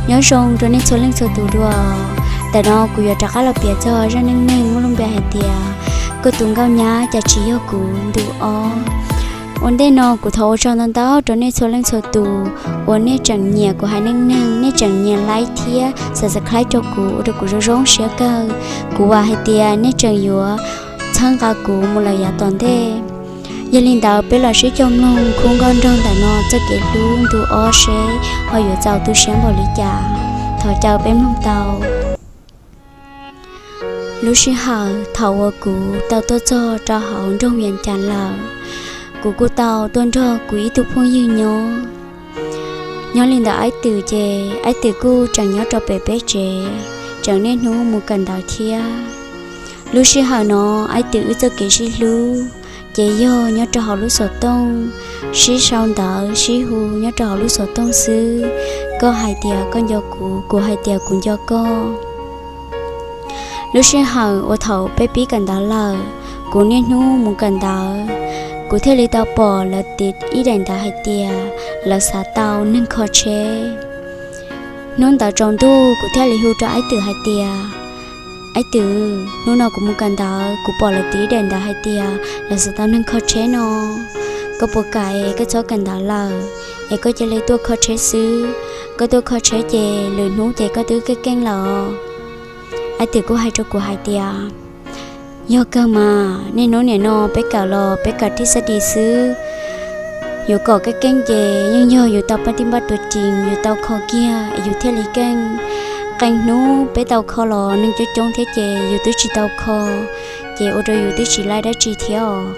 Nyob zoo rau nej txhua leej txhua tus dua. Ntawm no kuv yuav rov qab los piav txog zaj neej neeg muaj lub npe hais tias koj tus nkauj nyab cas tsis yog kuv ntu ob. Ua ntej no kuv thov ua tsaug ntau ntau rau nej txhua leej txhua tus uas nej tseem nyiam kuv haiv neej neeg, nej tseem nyiam like thiab subscribe rau kuv ua rau kuv zoo zoo siab kawg. Kuv vam hais tias nej tseem yuav txhawb nqa kuv mus lawm yav tom ntej. Yog li ntawd peb los sib coj mloog khub nkauj nraug ntawm no txoj kev hlub ntu ob seb ho yuav txaus tu siab npaum li cas. Thov caw peb mloog tau. Lub sij hawm thaum uas kuv tau tuaj txog rau hauv nroog Vias Cas lawm, kuv kuj tau tuaj nrog kuv ib tug phooj ywg nyob. Nyob li ntawd Aib Twm ces Aib Twm kuj tseem nyob rau pem peb tsev, tseem niaj hnub mus kawm ntawv thiab. Lub sij hawm no Aib Twm wb txoj kev sib hlub ces yog nyob rau hauv lub xov tooj, sib sau ntawv sib hu nyob rau hauv lub xov tooj xwb. Koj hais tias koj nco kuv, kuv hais tias kuv nco koj. Lub sij hawm uas thaum peb pib kawm ntawv lawm, kuv niaj hnub mus kawm ntawv, kuv thiaj li tau pom lawv tiv ib daim ntawv hais tias lawv xav tau neeg kho tsheb. Hnub ntawd tsaus ntuj kuv thiaj li hu rau Aib Twm hais tias, Aib Twm, hnub no kuv mus kawm ntawv kuv pom lawv tiv ib daim ntawv hais tias lawv xav tau neeg kho tsheb no. Koj puas kam es koj txhob kawm ntawv lawm es koj cia li tuaj kho tsheb xwb? Koj tuaj kho tsheb ces lwm hnub ces koj twb keej keej lawm. Aib Twm kuj hais rau kuv hais tias, yog kawg mas, niaj hnub nim no peb kawm los peb kawm thij xab dis xwb. Yus kom keej keej ces yeej yog yus tau paj tij npaj tuas ris yus tau kho kiag es yus thiaj li keej. Qee hnub peb tau kho los neeg coob coob thiab ces yus twb tsis tau kho, ces ua rau yus twb tsis laib dab tsi thiab os.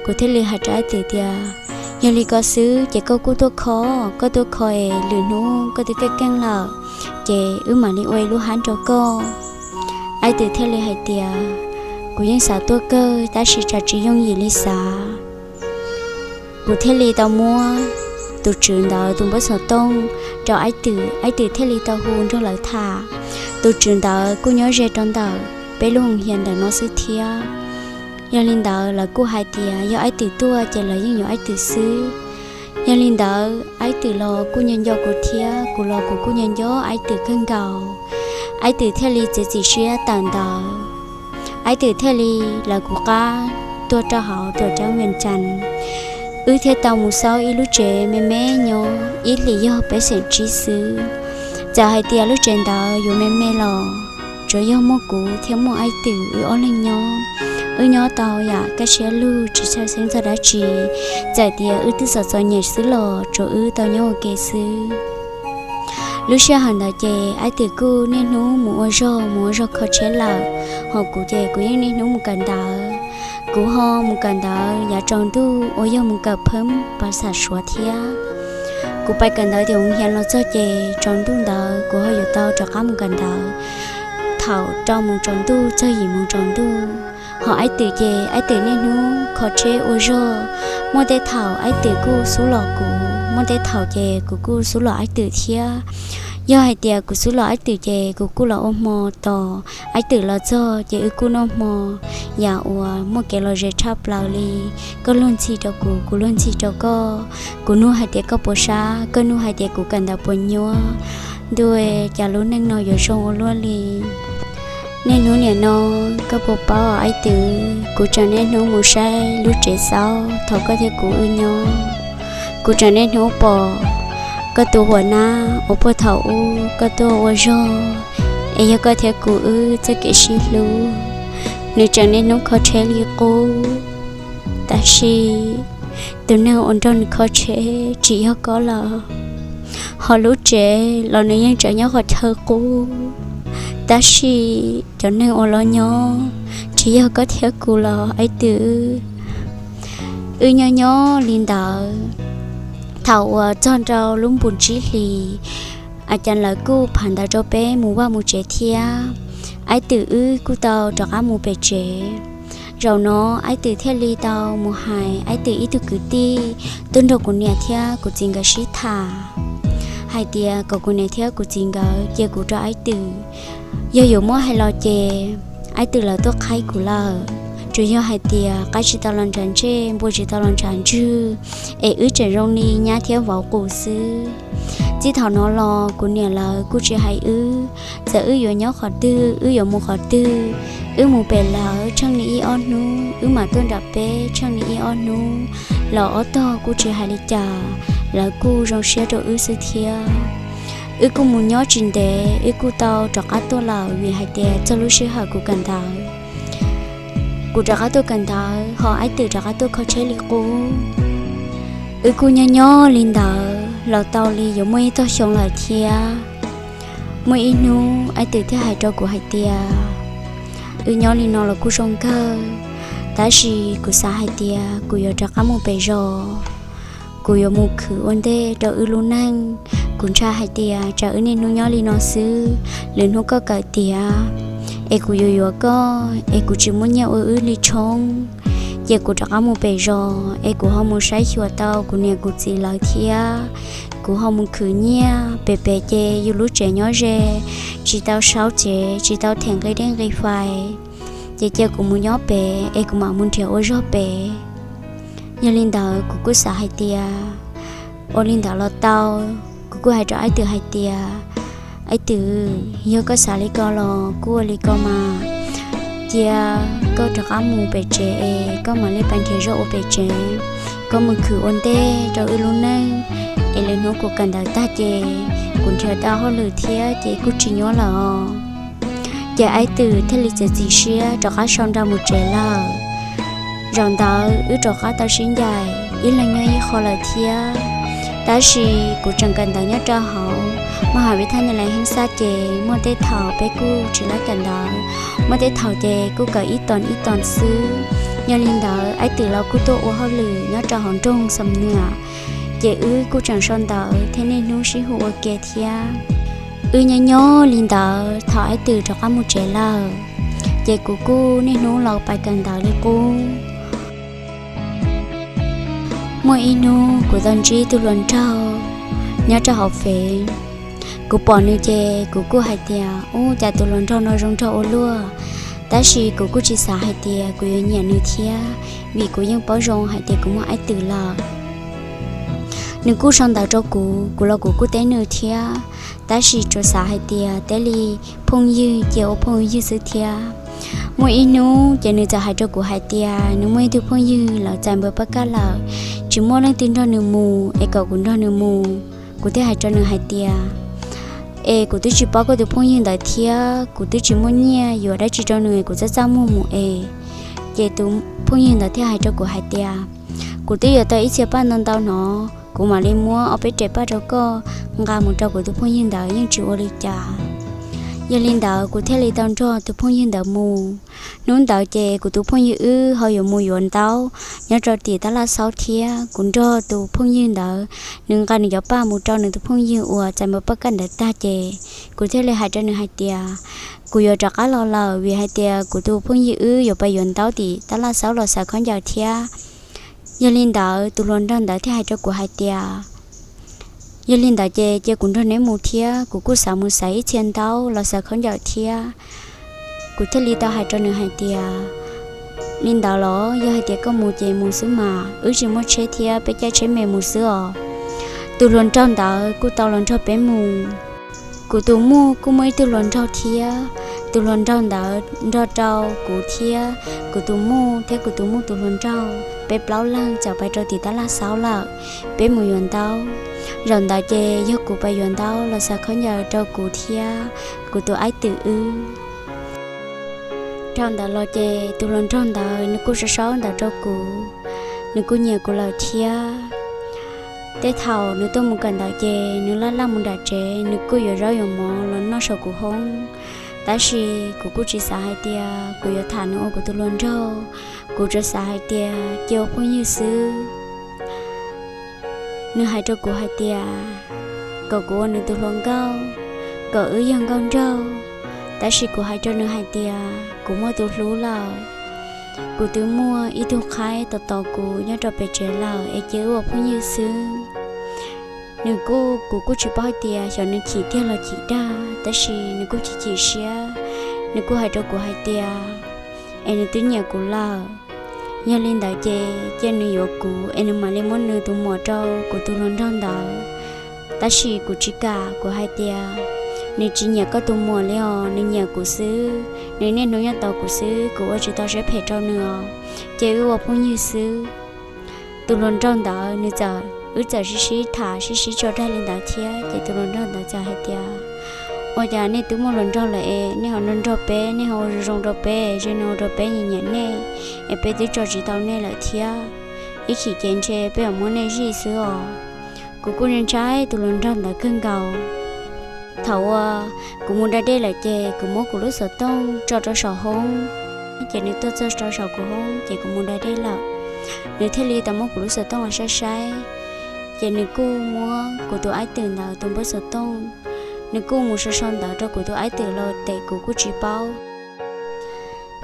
Kuv thiaj li hais rau Aib Twm tias, yog li ko xwb ces koj kuj tuaj kho, koj tuaj kho es lwm hnub koj twb keej keej lawm, ces wb mam li ua ib lub hab rau koj. Aib Twm thiaj li hais tias, kuv yeej xav tuaj kawg tab sis tsam tsis yooj yim li xav. Kuv thiaj li tau muab tus tswv ntawd tus npawb xov tooj rau Aib Twm, Aib Twm thiaj li tau hu nrog lawv tham. Tus tswv ntawd kuj nyob ze rau ntawm peb lub hoos hias ntawm no xwb thiab. Yog li ntawd lawv kuj hais tias yog Aib Twm tuaj ces lawv yeej yuav Aib Twm xwb. Yog li ntawd Aib Twm los kuj nco nco kuv thiab kuv los kuv kuj nco nco Aib Twm kawg nkaus. Aib Twm thiaj li txiav txim siab tawm ntawd. Aib Twm thiaj li lawv kuv qab tuaj rau hauv tuam ceeb Vias Cas. Wb thiaj tau mus xauj ib lub tsev me me nyob ib hlis yog peb xeem tsib xwb. Txawm hais tias lub tsev ntawd yuav me me los tsuav yog muaj kuv thiab muaj Aib Twm wb ob leeg nyob. Wb nyob tau yam kaj siab lug tsis txhawj xeeb txog dab tsi. Txawm tias wb twb txom txom nyem xwb los tsuav wb tau nyob ua ke xwb. Lub sij hawm ntawd ces Aib Twm kuj niaj hnub mus ua zog mus ua zog kho tsheb lawm, ho kuv ces kuv yeej niaj hnub mus kawm ntawv. Kuv ho mus kawm ntawv yav tsaus ntuj uas yog mus kawm pheeb pas xam suav thiab. Kuv pais kawm ntawv tim hoos hias los txog ces tsaus ntuj ntawd kuv ho yuav tau rov qab mus kawm ntawv thaum rau moos tsaus ntuj txog yim moos tsaus ntuj. Ho Aib Twm ces Aib Twm niaj hnub kho tsheb ua zog. Muaj tej thaum Aib Twm kuj xub los kuv, muaj tej thaum ces kuv kuj xub los Aib Twm thiab. Yog hais tias kuv xub los Aib Twm ces kuv kuj los ua hmo tos Aib Twm los txog ces wb kuj noj hmo. Yam uas muaj kev lom zem tshaj plaws li, koj luag ntxhi rau kuv, kuv luag ntxhi rau koj. Kuv nug hais tias koj puas sab, koj nug hais tias kuv kawm ntawv puas nyuaj. Ntuj, cas lub neej no yuav zoo ua luaj li. Niaj hnub nim no koj puas paub Aib Twm, kuv tseem niaj hnub mus saib lub tsev xauj thaum koj thiab kuv wb nyob. Kuv tseem niaj hnub pom koj tus huam nab uas puag thaum ub koj tuaj ua zog, es yog koj thiab kuv wb txoj kev sib hlub. Nws tseem niaj hnub kho tsheb li qub, tab sis tus neeg uas nrog nws kho tsheb tsis yog koj lawm. Ho lub tsev los nws yeej tseem nyob qhov chaw qub, tab sis cov neeg uas los nyob tsis yog koj thiab kuv lawm Aib Twm. Wb nyob nyob li ntawd, thaum uas txog rau lub npun tsib hlis, a cas lawv kuj pham ntawv rau peb mus vaj mus tsev thiab. Aib Twm wb kuj tau rov qab mus pem tsev. Zaum no Aib Twm thiaj li tau mus hais Aib Twm ib tug kwv tij tuaj nrog kuv niam thiab kuv txiv nkawd sib tham hais tias kom kuv niam thiab kuv txiv nkawd cia kuv rau Aib Twm. Yog yuav muab hais los ces Aib Twm lawv tuaj qhaib kuv lawm, tsuas yog hais tias qaib tsis tau los ntshav ntsej, npua tsis tau los ntshav ntswg, es wb tseem zoo li nyab thiab vauv qus xwb. Txij thaum no los kuv niam lawv kuj tsis hais wb, txawm wb yuav nyob qhov twg, wb yuav mus qhov twg, wb mus pem lawv tsheej li ib ob hnub, wb mam tuaj nram peb tsheej li ib ob hnub los ob tog kuj tsis hais li cas, lawv kuj zoo siab rau wb xwb thiab. Wb kuj mus nyob tsis ntev, wb kuj tau rov qab tuaj lawm vim hais tias txog lub sij hawm kuv kawm ntawv, kuv rov qab tuaj kawm ntawv ho Aib Twm rov qab tuaj kho tsheb li qub. Wb kuj nyob nyob li ntawd los tau li yuav muaj ib tog xyoo lawm thiab. Muaj ib hnub Aib Twm thiaj hais rau kuv hais tias, wb nyob li no los kuj zoo kawg, tab sis kuv xav hais tias kuv yuav rov qab mus pem zos, kuv yuav mus khwv ua ntej rau wb lub neej. Kuv ntshai hais tias tsam wb niaj hnub nyob li no xwb, lwm hnub koj kawm tiav es kuv yuav yuav koj es kuv tsis muaj nyiaj ua wb li tshoob, ces kuv rov qab mus pem zos es kuv ho mus saib xyuas tau kuv niam kuv txiv lawv thiab, kuv ho mus khwv nyiaj. Pem pem ces yus lub tsev nyob ze, tsis tau sau tsev, tsis tau them nqi dej nqi fais, ces cia kuv mus nyob pem es kuv mam mus nrhiav ua zog pem. Yog li ntawd kuv kuj xav hais tias ua li ntawd los tau. Kuv kuj hais rau Aib Twm hais tias, Aib Twm, yog koj xav li ko los kuj ua li ko mas, cia koj rov qab mus pem tsev es koj mam li pais nrhiav zog ua pem tsev, koj mus khwv ua ntej rau wb lub neej, es lwm hnub kuv kawm ntawv tag ces kuv nrhiav tau hauj lwm thiab ces kuj tsis nyuaj lawm os. Ces Aib Twm thiaj li txiav txim siab rov qab sau nra mus tsev lawm. Zaum ntawd wb rov qab tau sib ncaim ib leeg nyob ib qho lawm thiab. Tab sis kuv tseem kawm ntawv nyob rau hauv maj has vib thaj nyas las heej xaj ces muaj tej thaum peb kuj tsis laib kawm ntawv, muaj tej thaum ces kuj kawm ib tog ib tog xwb. Yog li ntawd Aib Twm los kuj tuaj ua hauj lwm nyob rau hauv nroog Xam Nuam, ces wb kuj tseem sau ntawv thiab niaj hnub sib hu ua ke thiab. Wb nyob nyob li ntawd thaum Aib Twm rov qab mus tsev lawm, ces kuv kuj niaj hnub los pais kawm ntawv li qub. Muaj ib hnub kuv tau ntsib tus hluas nraug nyob rau hauv Fev. Kuv pom nws ces kuv kuj hais tias, ub, cas tus hluas nraug no zoo nraug ua luaj. Tab sis kuv kuj tsis xav hais tias kuv yuav nyiam nws thiab, vim kuv yeej paub zoo hais tias kuv muaj Aib Twm lawm. Nws kuj sau ntawv rau kuv, kuv los kuv kuj teb nws thiab, tab sis tsuas xav hais tias teb li phooj ywg ces ua phooj ywg xwb thiab. Muaj ib hnub ces nws txawm hais rau kuv hais tias nws muaj ib tug phooj ywg lawv txais npawb paj kaj lawm, tsis muaj leej twg nrog nws mus es kom kuv nrog nws mus. Kuv thiaj hais rau nws hais tias, es kuv twb tsis paub koj tus phooj ywg ntawd thiab kuv twb tsis muaj nyiaj yuav dab tsi rau nws es kuv txaj txaj muag mus es. Ces tus phooj ywg ntawd thiaj hais rau kuv hais tias, kuv twb yuav tau ib txhia paj ntau ntau no, kuv mam li muab ob peb rem paj rau koj nqa mus rau kuv tus phooj ywg ntawd yeej tsis ua li cas. Yog li ntawd kuv thiaj li tau nrog tus phooj ywg ntawd mus. Hnub ntawd ces kuv tus phooj ywg wb ho yuav mus yuav ntaub nyob rau tim tab laj xaub thiab. Kuv nrog tus phooj ywg ntawd, nws nqa nws cov paj mus rau nws tus phooj ywg uas txais npawb paj kaj ntawd tag ces kuv thiaj li hais rau nws hais tias, kuv yuav rov qab los lawm vim hais tias kuv tus phooj ywg wb yuav pais yuav ntaub tim tab laj xaub los xaws khaub ncaws thiab. Yog li ntawd tus hluas nraug ntawd thiaj hais rau kuv hais tias, yog li ntawd ces cia kuv nrog neb mus thiab, kuv kuj xav mus xaws ib txhia ntaub los xaws khaub ncaws thiab. Kuv thiaj li tau hais rau nws hais tias, li ntawd los yog hais tias koj mus ces mus xwb mas, wb tsis muaj tsheb thiab peb caij tsheb me mus xwb os. Tus hluas nraug ntawd kuj tau los nrog peb mus. Kuv tus muam kuj muaj ib tug hluas nraug thiab. Tus hluas nraug ntawd nrog rau kuv thiab kuv tus muam thiab kuv tus muam tus hluas nraug, peb plaub leeg txawm pais rau tim tab laj xaub lawm, peb mus yuav ntaub. Zaum ntawd ces yog kuv pais yuav ntaub los xaws khaub ncaws rau kuv thiab kuv tus Aib Twm wb. Dhau ntawd los ces tus hluas nraug ntawd nws kuj sau sau ntawv rau kuv, nws kuj nyiam kuv lawm thiab. Tej thaum nws tuaj mus kawm ntawv ces nws laj laj mus nram tsev, nws kuj yuav zaub yuav mov los noj saum kuv hoob. Tab sis kuv kuj tsis xav hais tias kuv yuav tham nws ua kuv tus hluas nraug, kuv tsuas xav hais tias cia ua phooj ywg xwb. Nws hais rau kuv hais tias kom kuv ua nws tus hluas nkauj, kom wb yog nkauj nraug. Tab sis kuv hais rau nws hais tias kuv muaj tus hlub lawm, kuv twb muaj ib tug qhaib tos tos kuv nyob rau pem tsev lawm es cia wb ua phooj ywg xwb. Nws kuj, kuv kuj tsis paub hais tias xyov nws chim tiag los chim dag, tab sis nws kuj chim chim siab, nws kuj hais rau kuv hais tias es nws twb nyiam kuv lawm. Yog li ntawd ces cia nws yuav kuv es nws mam li muab nws tus muam rau kuv tus hluas nraug ntawd. Tab sis kuv tsis kam, kuv hais tias, nws tsis nyiam koj tus muam li os, nws nyiam kuv xwb, nws niaj hnub nyob tos kuv xwb, kuv ua tsis tau siab phem rau nws os, ces wb ua phooj ywg xwb. Tus hluas nraug ntawd nws txawm, wb txawm sib sib tham sib sib tso dag li ntawd thiab, ces tus hluas nraug ntawd txawm hais tias, ua cas nej twb muaj hluas nraug lawm es nej ho nrog nrog peb, nej ho ua zoo zoo rau peb, zoo no rau peb nyiam nyiam nej, es peb twb tso tsis tau nej lawm thiab. Ib chim ces ntshe peb yuav muab nej zij xwb os. Kuv kuj ntshai ntshai tus hluas nraug ntawd kawg nkaus. Thaum uas kuv mus da dej lawm ces kuv muab kuv lub xov tooj tso rau saum hoob, ces nws tuaj txog rau saum kuv hoob ces kuv mus da dej lawm. Nws thiaj li tau muab kuv lub xov tooj los saib saib, ces nws kuj muab kuv tus aib twm ntawd tus npawb xov tooj, nws kuj mus sau sau ntawv rau kuv tus aib twm los tes kuv kuj tsis paub.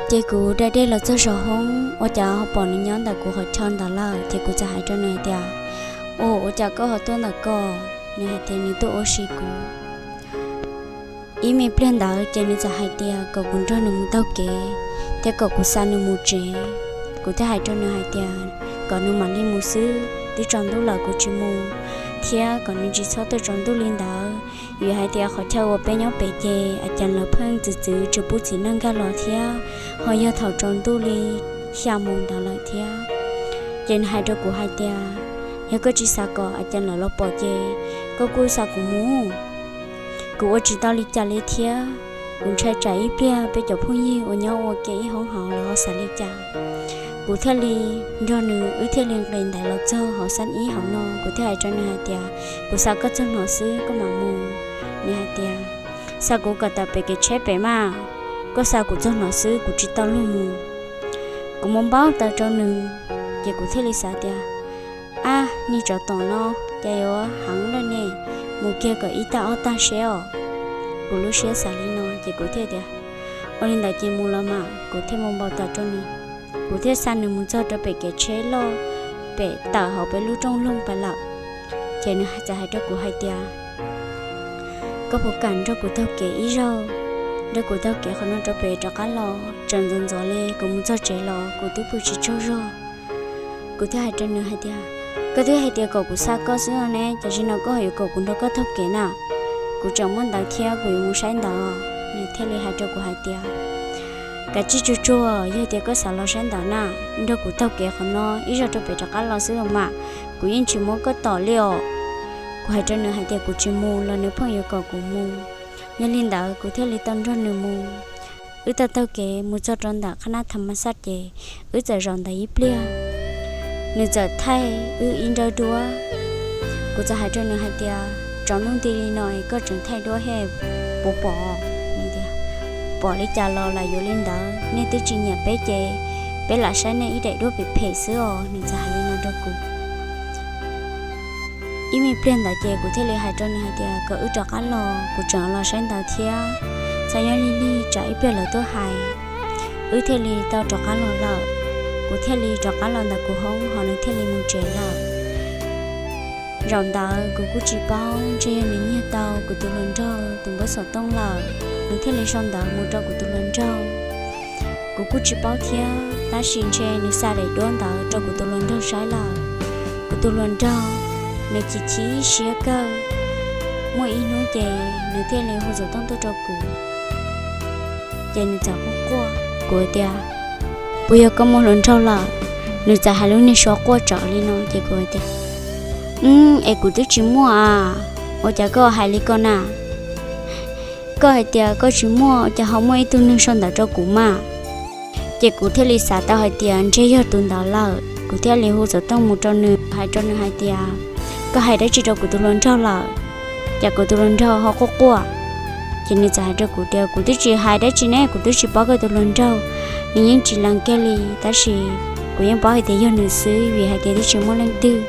Ces kuv da dej los txog saum hoob, ua cas ho pom nws nyob ntawm kuv qhov chaw ntawd lawm, ces kuv txawm hais rau nws hais tias, ua, ua cas koj ho tuaj ntawm ko? Nws hais tias nws tuaj ua si kuv. Ib me pliag ntawd ces nws txawm hais tias kom kuv nrog nws mus taug kev, thiab kom kuv xa nws mus tsev. Kuv thiaj hais rau nws hais tias kom nws mam li mus xwb, twb tsaus ntuj lawm kuv tsis mus, thiab kom nws tsis txhob tuaj tsaus ntuj li ntawd, vim hais tias qhov chaw uas peb nyob pem ces a cas lawv pheej txwv txwv tsis pub txiv neej nkag los thiab, ho yog thaum tsaus ntuj li xya moos ntawd lawm thiab. Ces nws hais rau kuv hais tias, yog koj tsis xav kom a cas lawv los pom ces koj kuj xa kuv mus. Kuv ua tsis tau li cas li thiab, kuv ntshai tsam ib pliag peb cov phooj ywg uas nyob ua ke ib hoob hauv lawv ho xav li cas. Kuv thiaj li nrog nws, wb thiaj li nqis ntaiv los txog hauv xab ib hauv no, kuv thiaj hais rau nws hais tias, kuv xa koj txog no xwb koj mam mus. Nws hais tias, xa kuv kom tawm pem kev tsheb pem mas, koj xa kuv txog no xwb kuv tsis tau luag mus. Kuv mus npau taws rau nws, ces kuv thiaj li xav tias, ab, niag tsov tom no cas yuav heev lawm ne, mus kiag kom ib tag ob tag seb os. Kuv lub siab xav li no ces kuv thiaj tias, ua li ntawd ces mus los mas, kuv thiaj mus npau taws rau nws. Kuv thiaj xa nws mus txog rau pem kev tsheb loj, pem tawm hauv peb lub rooj loog pais lawm. Ces nws txawm hais rau kuv hais tias, koj puas kam nrog kuv taug kev ib zaug, nrog kuv taug kev qhov no rau pem rov qab los, tseem ntxov ntxov li kuv mus txog tsev los kuv twb pw tsis tsaug zog. Kuv thiaj hais rau nws hais tias, koj twb hais tias kom kuv xa koj xwb no ne, cas zaum no koj ho yuav kom kuv nrog koj taug kev na? Kuv tseem muaj ntawv thiab kuv yuav mus saib ntawv. Nws thiaj li hais rau kuv hais tias, kav tsij tsuag tsuag, yog tias koj xav los saib ntawv na, nrog kuv taug kev qhov no ib zaug rau pem rov qab los xwb los mas, kuv yeej tsis muab koj tom li os. Kuv hais rau nws hais tias kuv tsis mus los nws pheej yuav kom kuv mus. Yog li ntawd kuv thiaj li tau nrog nws mus. Wb taug taug kev mus txog rau ntawm qhab nab tham mas xaj ces wb txawm zaum ntawd ib pliag. Nws txawm thaij wb ib nrawb duab. Kuv txawm hais rau nws hais tias, tsaus ntuj nti li no es koj tseem thaij duab thiab puas pom? Nws tias, pom li cas los lam yuav li ntawd, nej twb tsis nyiam peb ces peb lam saib nej ib daim duab phem phem xwb os. Nws txawm hais li no rau kuv. Ib me pliag ntawd ces kuv thiaj li hais rau nws hais tias kom wb rov qab los, kuv tseem los saib ntawv thiab, txhob nyob lig lig tsam ib pliag lawv tuaj hais. Wb thiaj li tau rov qab los lawm. Kuv thiaj li rov qab los ntawm kuv hoob ho nws thiaj li mus tsev lawm. Zaum ntawd kuv kuj tsis paub, ntshe yog nws nyiag tau kuv tus hluas nraug tus npawb xov tooj lawm, nws thiaj li sau ntawv mus rau kuv tus hluas nraug. Kuv kuj tsis paub thiab, tab sis ntshe nws xa daim duab ntawd rau kuv tus hluas nraug saib lawm. Kuv tus hluas nraug, nws chim chim siab kawg. Muaj ib hnub ces nws thiaj li hu xov tooj tuaj rau kuv, ces nws txawm quaj quaj. Kuv tias, puas yog koj muaj hluas nraug lawm? Nws txawm hais lub niag suab quaj tsawv li no ces kuv tias, es kuv twb tsis muaj a. Ua cas koj hais li ko na? Koj hais tias koj tsis muaj, cas ho muaj ib tug neeg sau ntawv rau kuv mas. Ces kuv thiaj li xav tau hais tias ntshe yog tus ntawd lawm, kuv thiaj li hu xov tooj mus rau nws, hais rau nws hais tias, koj hais dab tsi rau kuv tus hluas nraug lawm, cas kuv tus hluas nraug ho quaj quaj? Ces nws txawm hais rau kuv tias, kuv twb tsis hais dab tsi ne, kuv twb tsis paub koj tus hluas nraug, nws yeej tsis lees kiag li, tab sis kuv yeej paub hais tias yog nws xwb vim hais tias twb tsis muaj leej twg.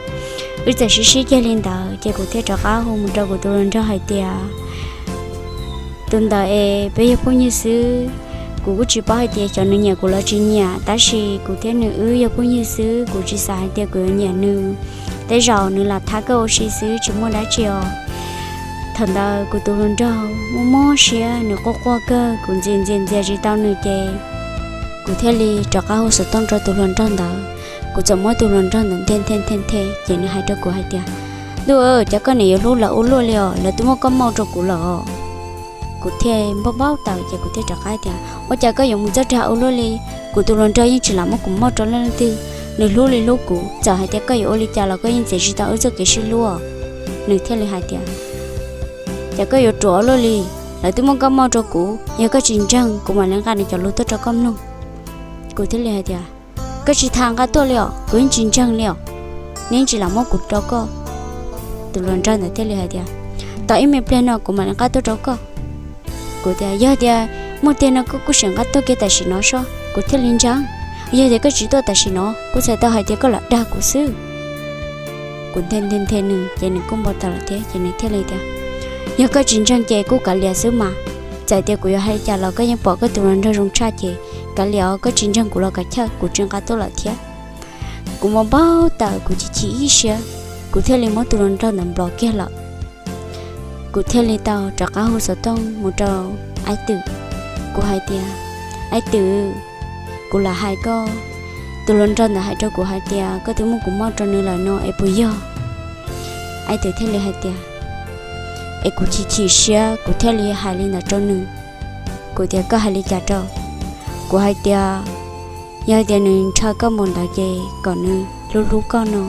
Wb txawm sib sib ceg li ntawd ces kuv thiaj rov qab hu mus rau kuv tus hluas nraug hais tias, tus ntawd es peb yog phooj ywg xwb. Kuv kuj tsis paub hais tias xyov nws nyiam kuv los tsis nyiam, tab sis kuv thiab nws wb yog phooj ywg xwb, kuv tsis xav hais tias kuv yuav nyiam nws. Tej zaum nws lam thab koj ua si xwb tsis muaj dab tsi os. Thaum ntawd kuv tus hluas nraug muaj mob siab, nws quaj quaj kawg, kuv ntxias ntxias ntxias tsis tau nws ces kuv thiaj li rov qab hu xov tooj rau tus hluas nraug ntawd. Kuv txawm muab tus hluas nraug ntawd nthe nthe nthe nthe ces nws hais rau kuv hais tias, Ntuj, cas koj niam yuav hlub lawv ua luaj li os, lawv twb muab koj mauj rau kuv lawm os. Kuv thiaj npau npau taws ces kuv thiaj rov qab tias, ua cas koj yuav mus txog dag ua luaj li? Kuv tus hluas nraug yeej tsis lam muab kuv mauj rau leej twg, nws hlub li hlub kuv, txawm hais tias koj yuav ua li cas los koj yeej txiav tsis tau wb txoj kev sib hlub. Nws thiaj li hais tias, cas koj yuav ruam ua luaj li, lawv twb muab koj mauj rau kuv, yog koj tsis ntseeg kuv mam li nqa nws cov lus tuaj rau koj mloog. Kuv thiaj li hais tias, koj tsis tas nqa tuaj li os, kuv yeej tsis ntseeg li os, nws yeej tsis lam muab kuv rau koj. Tus hluas nraug ntawd thiaj li hais tias, tos ib me pliag no kuv mam li nqa tuaj rau koj. Kuv tias, yog tias muaj tiag no koj kuj sim nqa tuaj kiag tam sim no sob, kuv thiaj li ntseeg. Yog tias koj tsis tuaj tam sim no, kuv txhais tau hais tias koj lam dag kuv xwb. Kuv nthe nthe nthe nws ces nws kuj npau taws lawm thiab, ces nws thiaj li tias, yog koj tsis ntseeg ces kuj kav liam xwb mas, txawm tias kuv yuav hais li cas los koj yeej pom koj tus hluas nraug zoo tshaj, ces kav liam os, koj tsis ntseeg kuv los kav chawj, kuv tsis nqa tuaj lawm thiab. Kuv npau npau taws, kuv chim chim ib siab, kuv thiaj li muab tus hluas nraug ntawd nplos kiag lawm. Kuv thiaj li tau rov qab hu xov tooj mus rau Aib Twm. Kuv hais tias, Aib Twm, kuv lam hais koj, tus hluas nraug ntawd hais rau kuv hais tias koj twb muab kuv mauj rau nws lawm no es puas yog? Aib Twm thiaj li hais tias, es kuv chim chim siab, kuv thiaj li hais li ntawd rau nws. Kuv tias, koj hais li cas rau? Kuv hais tias, yog tias nws ntshaw koj mus ntawd ces kom nws hlub hlub koj no.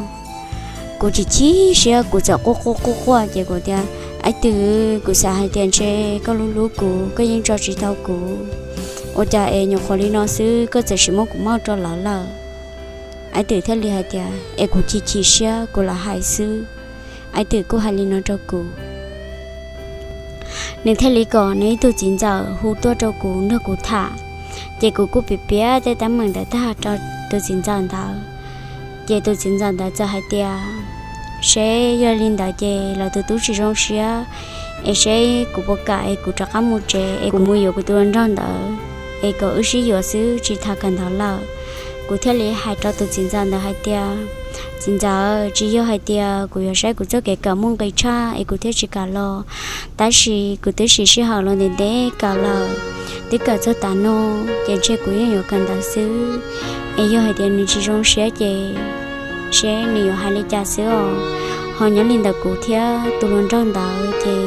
Kuv chim chim siab, kuv txawm quaj quaj quaj quaj ces kuv tias, Aib Twm, kuv xav hais tias ntshe koj hlub hlub kuv, koj yeej tso tsis tau kuv. Ua cas es nyuam qhuav li no xwb koj txawm sim muab kuv mauj rau lawv lawm. Aib Twm thiaj li hais tias, es kuv chim chim siab, kuv lam hais xwb. Aib Twm kuj hais li no rau kuv. Nws thiaj li kom nws ib tug txiv ntxawm hu tuaj rau kuv nrog kuv tham. Ces kuv kuj piav piav tej teeb meem ntawd tag rau tus txiv ntxawm ntawd. Ces tus txiv ntxawm ntawd txawm hais tias, seb yog li ntawd ces lawv tus tub tsis zoo siab, es seb kuv puas kam es kuv rov qab mus tsev es kuv mus yuav kuv tus hluas nraug ntawd, es kom wb sib yuav xwb tsis tham kawm ntawv lawm. Kuv thiaj li hais rau tus txiv ntxawm ntawd hais tias, txiv ntxawm, tsis yog hais tias kuv yuav saib kuv txoj kev kawm muaj nqis tshaj es kuv thiaj tsis kam los, tab sis kuv twb siv sij hawm los ntev ntev kawm lawm, twb kawm txog tav no, ces ntshe kuv yeej yuav kawm ntawv xwb. Es yog hais tias nws tsis zoo siab ces seb nws yuav hais li cas xwb os. Ho nyob li ntawm kuv thiab tus hluas nraug ntawd ces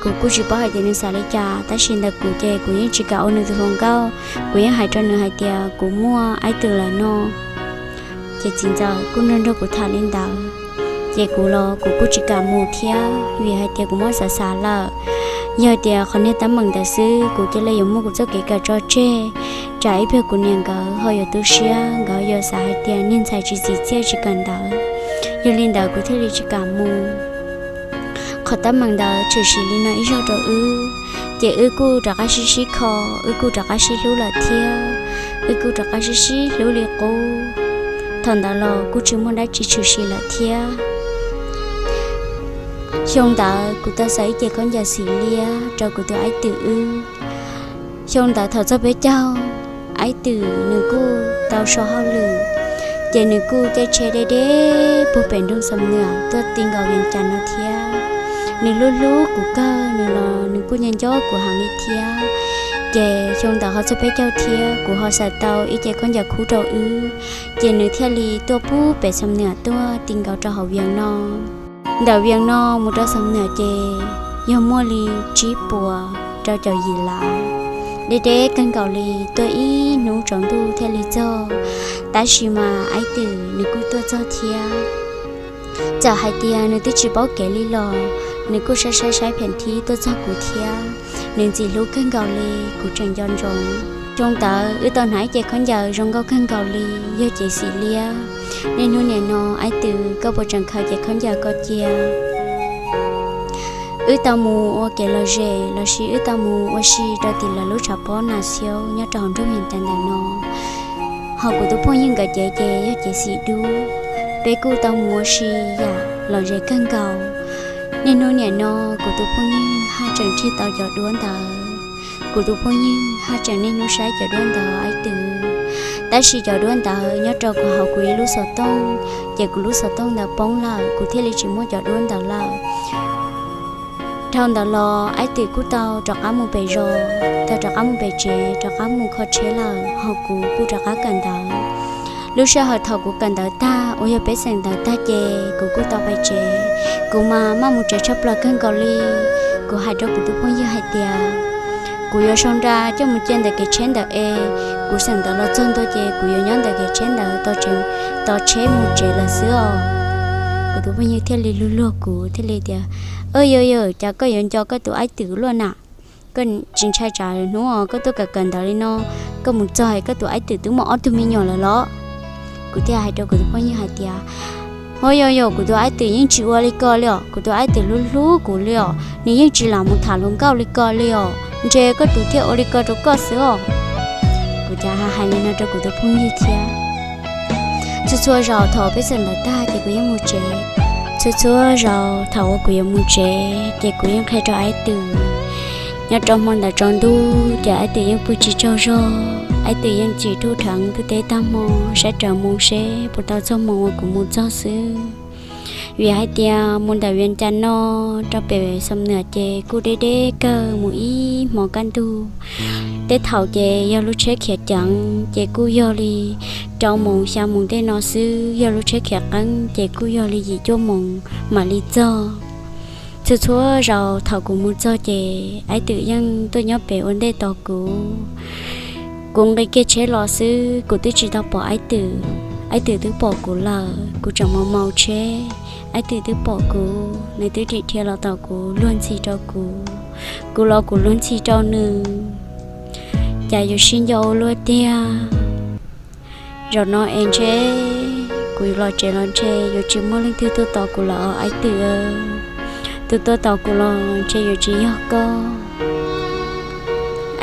kuv kuj tsis paub hais tias nws xav li cas, tab sis ntawm kuv ces kuv yeej tsis kam ua nws tus hluas nkauj. Kuv yeej hais rau nws hais tias kuv muaj Aib Twm lawm no. Ces txiv ntxawm kuj nrog nrog kuv tham li ntawd, ces kuv los kuv kuj tsis kam mus thiab vim hais tias kuv muab xav xav lawm. Yog tias qhov niag teeb meem ntawd xwb kuv cia li yuav muab kuv txoj kev kawm tso tseg, tsam ib pliag kuv niam nkawd ho yuav tu siab, nkawd yuav xav hais tias niag ntxhais tsis txim txiaj tsis kawm ntawv. Yog li ntawd kuv thiaj li tsis kam mus. Qhov teeb meem ntawd tshwm sim li no ib zaug rau wb, ces wb kuj rov qab sib sib kho, wb kuj rov qab sib hlub lawm thiab, wb kuj rov qab sib sib hlub li qub. Thaum ntawd los kuj tsis muaj dab tsi tshwm sim lawm thiab. Xyoo ntawd kuv tau xa ib ce khaub ncaws xim liab rau kuv tus Aib Twm wb. Xyoo ntawd thaum txog peb caug, Aib Twm nws kuj tau so hauj lwm, ces nws kuj caij tsheb deb deb puag pem nroog Xam Nuam tuaj ti nkaus Vias Cas no thiab. Nws hlub hlub kuv kawg, nws los nws kuj nco nco kuv heev li thiab. Ces xyoo ntawd ho txog peb caug thiab, kuv ho xa tau ib ce khaub ncaws khub rau wb, ces nws thiaj li tuaj puag pem Xam Nuam tuaj ti nkaus rau hauv Vias no. Ntawm Vias no mus rau Xam Nuam ces yog muaj li tsib puas rau caum yim lav, deb deb kawg nkaus li, tuaj ib hnub tsaus ntuj thiaj li txog. Tab sis mas Aib Twm nws kuj tuaj txog thiab. Txawm hais tias nws twb tsis paub kev li los nws kuj saib saib saib phem thib tuaj txog kuv thiab. Nws ntxim hlub kawg nkaus li, kuv tseem nco ntsoov. Xyoo ntawd wb tau hnav ib ce khaub ncaws zoo nkauj kawg nkaus li, yog cev xim liab. Niaj hnub nim no Aib Twm koj puas tseem khaws cev khaub ncaws ko cia? Wb tau mus ua kev lom zem lossis wb tau mus ua si rau tim lawv lub tshav pob nas xiaub nyob rau hauv nroog Vias Cas ntawm no. Ho kuv tus phooj ywg nkawd cev ces yog cev xim dub. Peb kuj tau mus ua si yam lom zem kawg nkaus. Niaj hnub nim no kuv tus phooj ywg haj tseem ntsig tau cov duab ntawd. Kuv tus phooj ywg haj tseem niaj hnub saib cov duab ntawd Aib Twm. Tab sis cov duab ntawd nyob rau kuv hauv kuv ib lub xov tooj, ces kuv lub xov tooj ntawd poob lawm, kuv thiaj li tsis muaj cov duab ntawd lawm. Dhau ntawd los Aib Twm kuj tau rov qab mus pem zos, tau rov qab mus pem tsev, rov qab mus kho tsheb lawm, ho kuv kuj rov qab kawm ntawv. Lub sij hawm thaum kuv kawm ntawv tag uas yog peb xeem ntawv tag ces kuv kuj tau pais tsev. Kuv mas maj mus tsev tshaj plaws kawg nkaus li. Kuv hais rau kuv tus phooj ywg hais tias, kuv yuav sau nra coj mus cia ntawm kev tsheb ntawm es kuv xeem ntawv los txog ntua ces kuv yuav nyob ntawm kev tsheb ntawd tos tsheb mus tsev lawm xwb os. Kuv tus phooj ywg thiaj li luag luag kuv thiaj li tias, Yog yog, cas koj yuav nco koj tus aib twm luaj na? Koj tsis ntshai tsam hnub koj tuaj kawm kawm ntawv li no, koj mus txog es koj tus aib twm twb muaj ob tug me nyuam lawm los? Kuv thiaj hais rau kuv tus phooj ywg hais tias, Ho yog yog, kuv tus aib twm yeej tsis ua li ko li os, kuv tus aib twm hlub hlub kuv li os, nws yeej tsis lam mus tham hluas nkauj li ko li os, ntshe koj tus thiaj ua li ko rau koj xwb os. Kuv cas hais li no rau kuv tus phooj ywg thiab. Txhua txhua zaus thaum peb xeem ntawv tag ces kuv yeej mus tsev. Txhua txhua zaus thaum uas kuv yuav mus tsev ces kuv yeej qhia rau aib twm. Nyob rau hmo ntawd tsaus ntuj ces aib twm yeej pw tsis tsaug zog, aib twm yeej tsim ruj dheev ntuj teb tag hmo, saib raws moo seb puas tau txog moo uas kuv mus txog xwb. Vim hais tias mus ntawm Vias Cas no rau pem Xam Nuam ces kuj deb deb kawg, mus ib hmo kaj ntug. Tej thaum ces yog lub tsheb khiav ceev ces kuj yog li rau moos xya moos tej no xwb, yog lub tsheb khiav qeeb ces kuj yog li yim cuaj moos mam li txog. Txhua txhua zaus thaum kuv mus txog ces aib twm yeej tuaj nyob pem ua ntej tos kuv. Kuv nqis kiag tsheb los xwb kuv twb tsis tau pom aib twm, aib twm twb pom kuv lawm. Kuv tseem maus maus tsheb, aib twm twb pom kuv, nws twb dim dhia los tos kuv, luag ntxhi rau kuv, kuv los kuv luag ntxhi rau nws. Cas yuav sib nco ua luaj tiag. Zaum no es ntshe kuv los tsev los ntshe yuav tsis muaj leej twg tuaj tos kuv lawm os aib twm. Tus tuaj tos kuv los ntshe yuav tsis yog koj.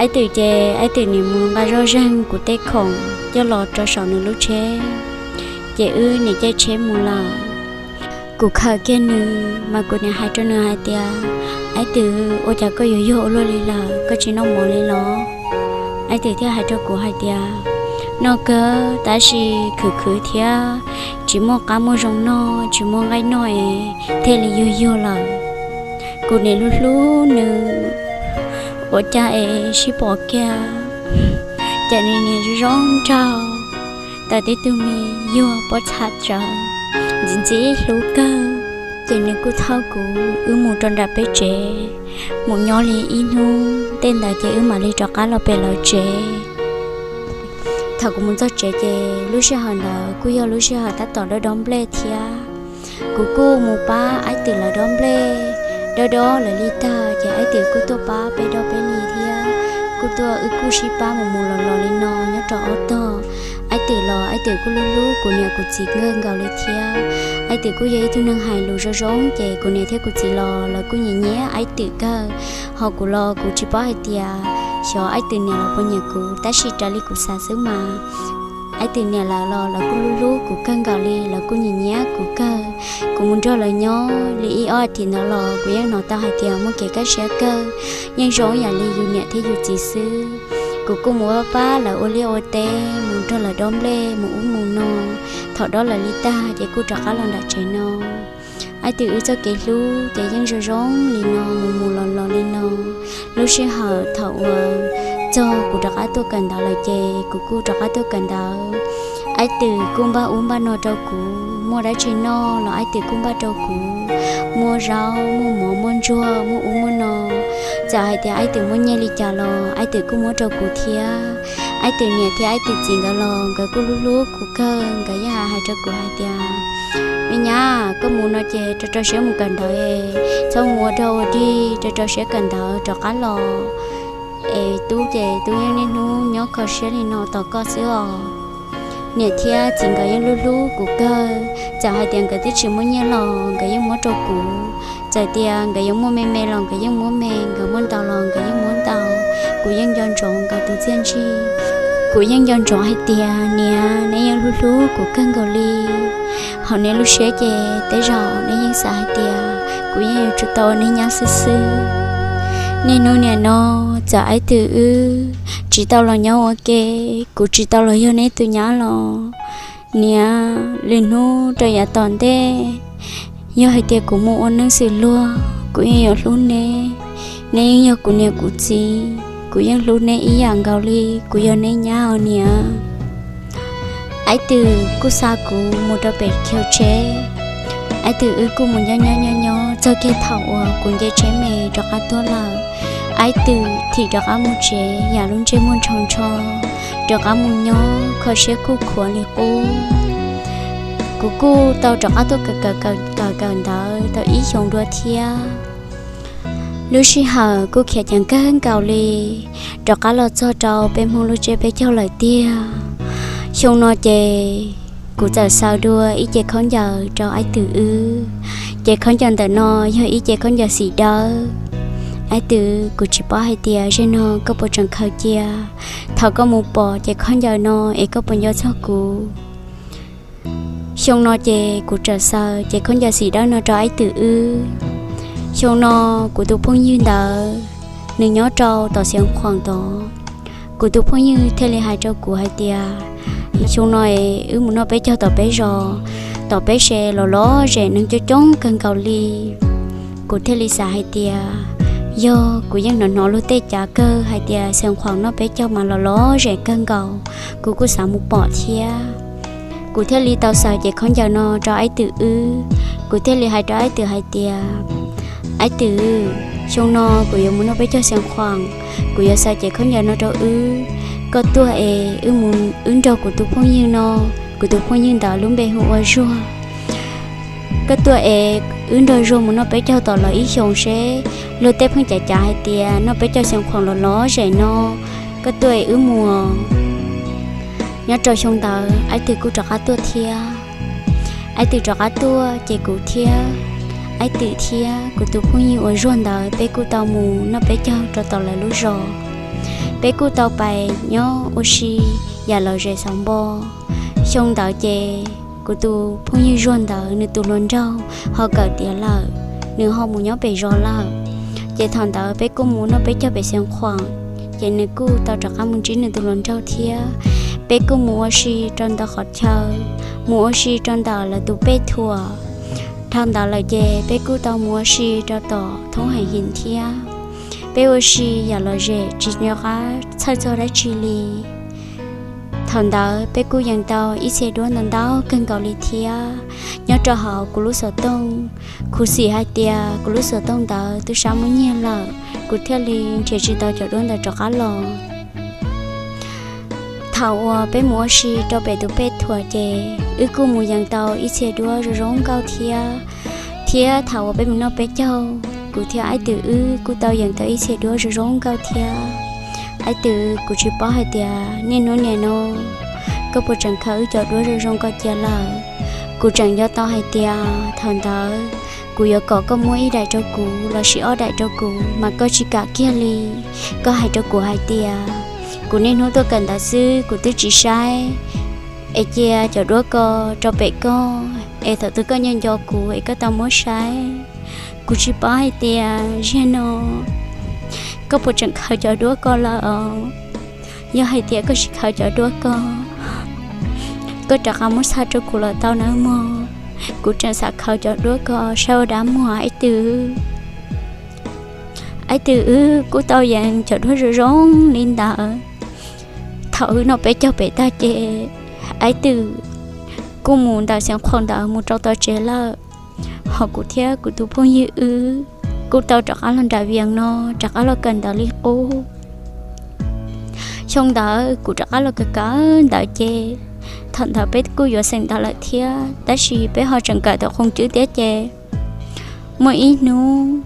Aib twm ces aib twm nim mus nqa zoj zeeg kuv tej khoom coj los rau saum nws lub tsheb, ces wb nim caij tsheb mus lawm. Kuv khaws kiag nws mas kuv nim hais rau nws hais tias, Aib twm, ua cas koj yuav yog ua luaj li lawm, koj tsis noj mov li los? Aib twm thiaj hais rau kuv hais tias, Noj kawg tab sis khwv khwv thiab tsis muaj qab muaj zoo noj, tsis muaj nqaij noj es thiaj li yuag yuag lawm. Kuv nim hlub hlub nws, ua cas es sib pom kiag ces nws nim zoo zoo nraug, tawm tib tug me yuag pob txha tsawv, ntxim ntxim hlub kawg. Ces nws kuj thauj kuv wb mus rau nram peb tsev, mus nyob li ib hnub tej ntawd ces wb mam li rov qab los pem lawv tsev. Thaum kuv mus txog tsev ces lub sij hawm ntawd kuj yog lub sij hawm tab tom dob dob nplej thiab. Kuv kuj mus pab aib twm lawv dob nplej, dob dob lawv li tag ces aib twm kuj tuaj pab peb dob peb li thiab. Kuj tuaj wb kuj sib pab mus mus los los li no nyob rau ob tog. Aib twm los aib twm kuj hlub hlub kuv niam kuv txiv kawg nkaus li thiab. Aib twm kuj yog ib tug neeg hais lus zoo zoo ces kuv niam thiab kuv txiv los lawv kuj nyiam nyiam aib twm kawg. Ho kuv los kuv tsis paub hais tias xyov aib twm niam los puas nyiam kuv, tab sis raws li kuv xav xwb mas aib twm niam lawv los lawv kuj hlub hlub kuv kawg nkaus li, lawv kuj nyiam nyiam kuv kawg. Kuv mus nrog lawv nyob li ib ob as thiv ntawd los kuv yeej hnov tau hais tias muaj kev kaj siab kawg, yeej zoo yam li yus niam thiab yus txiv xwb. Kuv kuj mus pab pab lawv ua liaj ua teb, mus nrog lawv dob nplej mus ub mus no. Thaum dob lawv li tag ces kuj rov qab los nram tsev no. Aib twm wb txoj kev hlub ces yeej zoo zoo li no mus mus los los li no. Lub sij hawm thaum uas txog kuv rov qab tuaj kawm ntawv lawm ces kuv kuj rov qab tuaj kawm ntawv. Aib twm kuj npaj ub npaj no rau kuv, muaj dab tsi noj los aib twm kuj npaj rau kuv, muaj zaub muaj mov muaj ntsuag muaj ub muaj no. Txawm hais tias aib twm muaj nyiaj li cas los aib twm kuj muab rau kuv thiab. Aib twm niam thiab aib twm txiv nkawd los nkawd kuj hlub hlub kuv kawg, nkawd yeej hais hais rau kuv hais tias, Me nyab, koj mus no ces rau rau siab mus kawm ntawv, txhob mus ua dog ua dig, rau rau siab kawm ntawv rov qab los es tub ces tub yeej niaj hnub nyob kho siab li no tos koj xwb os. Niam thiab txiv nkawd yeej hlub hlub kuv kawg, txawm hais tias nkawd twb tsis muaj nyiaj los nkawd yeej muab rau kuv. Txawm tias nkawd yuav muaj me me los nkawd yeej muab me, nkawd muaj ntau los nkawd yeej muab ntau. Kuv yeej nco ntsoov nkawd tus txiaj ntsig. Kuv yeej nco ntsoov hais tias niam, neb yeej hlub hlub kuv kawg nkaus li. Hauv neb lub siab ces tej zaum neb yeej xav hais tias kuv yeej yuav tsum tau ua neb nyab xwb xwb. Niaj hnub nim no txawm aib twm wb tsis tau los nyob ua ke, kuv tsis tau los yog neb tus nyab los, niam, lwm hnub rau yav tom ntej, yog hais tias kuv mus ua neej xws luag, kuv yeej yuav hlub neb. Neb yeej yog kuv niam kuv txiv, kuv yeej hlub neb ib yam nkaus li kuv yog neb nyab os niam. Aib Twm kuj xa kuv mus rau pem chaw tsheb. Aib Twm wb kuj mus nyob nyob nyob nyob txog kiag thaum uas kuv nce tsheb me rov qab tuaj lawm. Aib Twm thim rov qab mus tsev yam lub ntsej muag ntsho ntsho, rov qab mus nyob kho siab kuj khuav li qub. Kuv kuj tau rov qab tuaj kawm kawm kawm kawm ntawv tau ib xyoo dua thiab. Lub sij hawm kuj khiav ceev kawg nkaus li, rov qab los txog rau peb Hmoob lub tsiab peb caug lawm tiag. Xyoo no ces kuv txawm xaws dua ib ce khaub ncaws rau Aib Twm wb. Ces khaub ncaws ntawm no yog ib ce khaub ncaws xim dawb. Aib Twm, kuv tsis paub hais tias zaum no koj puas tseem khaws cia. Thaum koj mus pom ces khaub ncaws no es koj puas nco txog kuv. Xyoo no ces kuv txawm xaws ces khaub ncaws xim dawb no rau Aib Twm wb. Xyoo no kuv tus phooj ywg ntawd nws nyob rau tom Xiav Khuam tod. Kuv tus phooj ywg thiaj li hais rau kuv hais tias, xyoo no es wb mus noj peb caug tom peb zos, tom peb se los lom zem neeg coob coob kawg nkaus li. Kuv thiaj li xav hais tias, yog kuv yeej hnov hnov luag tej cav kawg hais tias Xiav Khuam noj peb caug mas los lom zem kawg nkaus, kuv kuj xav mus pom thiab. Kuv thiaj li tau xaws ces khaub ncaws no rau Aib Twm wb. Kuv thiaj li hais rau Aib Twm hais tias, Aib Twm, xyoo no kuv yuav mus noj peb caug Xiav Khuam, kuv yuav xaws ces khaub ncaws no rau wb. Koj tuaj es wb mus wb nrog kuv tus phooj ywg no, kuv tus phooj ywg ntawd lub npe hu ua Zuag. Koj tuaj es wb nrog Zuag mus noj peb caug tom los ib xyoos seb luag tej pheej cav cav hais tias noj peb caug Xiav Khuam los lom zem no. Koj tuaj es wb mus. Nyob rau xyoo ntawd Aib Twm kuj rov qab tuaj thiab. Aib Twm rov qab tuaj ces kuv thiab Aib Twm thiab kuv tus phooj ywg uas Zuag ntawd peb kuj tau mus noj peb caug rau tom lawv lub zos. Peb kuj tau pais nyob ua si yam lom zem xauv npo. Xyoo ntawd ces kuv tus phooj ywg Zuag ntawd nws tus hluas nraug ho kawm tiav lawm, nws ho mus nyob pem zos lawm. Ces thaum ntawd peb kuj mus noj peb caug pem Xiav Khuam, ces nws kuj tau rov qab mus ntsib nws tus hluas nraug thiab. Peb kuj mus ua si rau ntawm qhov chaw, mus ua si rau ntawm lawv tus pej thuam. Dhau ntawd lawm ces peb kuj tau mus ua si rau tom thoob heem him thiab. Peb ua si yam lom zem tsis nco qab txhawj txog dab tsi li. Thaum ntawd peb kuj yees tau ib txhia duab ntau ntau kawg nkaus li thiab. Nyob rau hauv kuv lub xov tooj, khuv xim hais tias kuv lub xov tooj ntawd twb sab muab nyiag lawm, kuv thiaj li nrhiav tsis tau cov duab ntawd rov qab los. Thaum uas peb mus ua si rau pem tus pej thuam ces wb kuj mus yees tau ib txhia duab zoo zoo nkauj thiab. Thiab thaum uas peb mus noj peb caug, kuv thiab Aib Twm wb kuj tau yees tau ib txhia duab zoo zoo nkauj thiab. Aib Twm, kuv tsis paub hais tias niaj hnub niam no koj puas tseem khaws wb cov duab zoo zoo ko cia lawm. Kuv tseem nco tau hais tias thaum ntawd kuv yuav kom koj muab ib daim rau kuv lossis ob daim rau kuv mas koj tsis kam kiag li. Koj hais rau kuv hais tias, kuv niaj hnub tuaj kawm ntawv xwb kuv twb tsis saib, es cia cov duab ko rau pem koj, es thaum twg koj nco nco kuv es koj tau muab saib. Kuv tsis paub hais tias zaum no koj puas tseem khaws cov duab ko lawm os. Yog hais tias koj tsis khaws cov duab ko, koj rov qab muab xa rau kuv los tau nawb mog. Kuv tseem xav khaws cov duab ko saib ua dab muag Aib Twm. Aib Twm, wb kuj tau yees cov duab zoo zoo li ntawd. Thaum wb noj peb caug pem tag ces Aib Twm kuj mus ntawm Xeev Khuam ntawd mus rau tom tsev lawm. Ho kuv thiab kuv tus phooj ywg wb kuj tau rov qab los nram Vias no rov qab los kawm ntawv li qub. Xyoo ntawd kuv rov qab los kawm kawm ntawv ces thaum ntawd peb kuj yuav xeem ntawv lawm thiab, tab sis peb ho tseem kawm tau khoom cwb thiab ces muaj ib hnub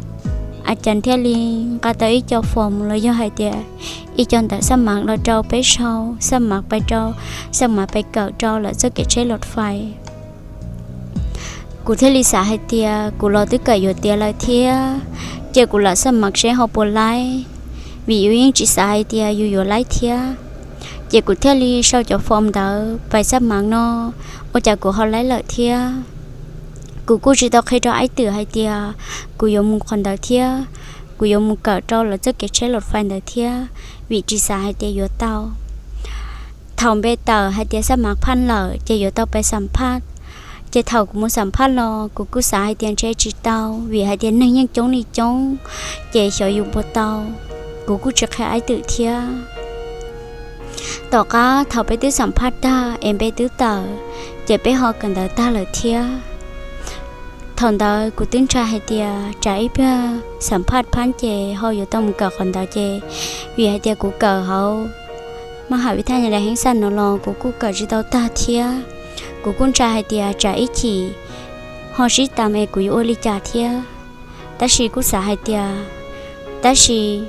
a cas thiaj li nqa tau ib co form los yog hais tias ib co ntawv xab mav los rau peb sau, xab mav pais rau, xab mav pais kawm rau lawv txoj kev tsheb los fais. Kuv thiaj li xav hais tias kuv los twb kawm yuav tiav lawm thiab, ces kuv lam xab mav seb ho puas laib, vim yus yeej tsis xav hais tias yus yuav laib thiab. Ces kuv thiaj li sau cov form ntawd pais xab mav no, ua cas kuv ho laib lawm thiab. Kuv kuj tsis tau qhia rau Aib Twm hais tias kuv yuav mus qhov ntawd thiab, kuv yuav mus kawm rau lawv txoj kev tsheb los fais ntawd thiab, vim tsis xav hais tias yuav tau. Thaum npe tawm hais tias xab mav phaj lawm ces yuav tau pais xam phaj. Ces thaum kuv mus xam phaj los kuv kuj xav hais tias ntshe tsis tau, vim hais tias neeg yeej coob li coob, ces xyov yus puas tau. Kuv kuj tsis qhia Aib Twm thiab. Tom qab thaum peb twb xam phaj tag es peb twb tawm, ces peb ho kawm ntawv tag lawm thiab. Thaum ntawd kuv twb ntshai hais tias tsam ib pliag xam phaj phab ces ho yuav tau mus kawm qhov ntawd ces, vim hais tias kuv kawm hauv maj ham vib thaj nyas das heeb xaj no los kuv kuj kawm tsis tau tag thiab. Kuv kuj ntshai hais tias tsam ib chim ho sib tas es kuv yuav ua li cas thiab. Tab sis kuj xav hais tias, tab sis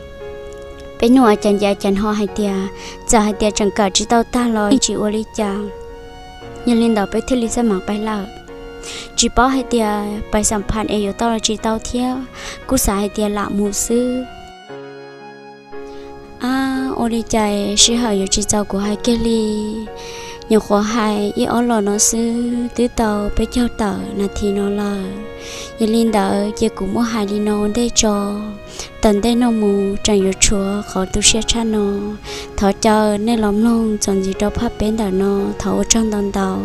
peb nug ua cas nce cas no hais tias, txawm hais tias tseem kawm tsis tau tag los yeej tsis ua li cas. Yog li ntawd peb thiaj li xab mam pais lawm. Tsis paub hais tias pais xam phaj es yuav tau los tsis tau thiab, kuj xav hais tias lam mus xwb. Ab, ua li cas sij hawm yuav tsis txaus kuv hais kiag li. Nyuam qhuav hais ib ob los no xwb twb tau peb caug tawm nas this no lawm. Yog li ntawd ces kuv muab hais li no ua ntej tso. Tom ntej no mus tseem yuav tshuav qhov tu siab tshaj no. Thov caw nej los mloog txuas ntxiv rau phaj peb ntawm no, thov ua tsaug ntau ntau.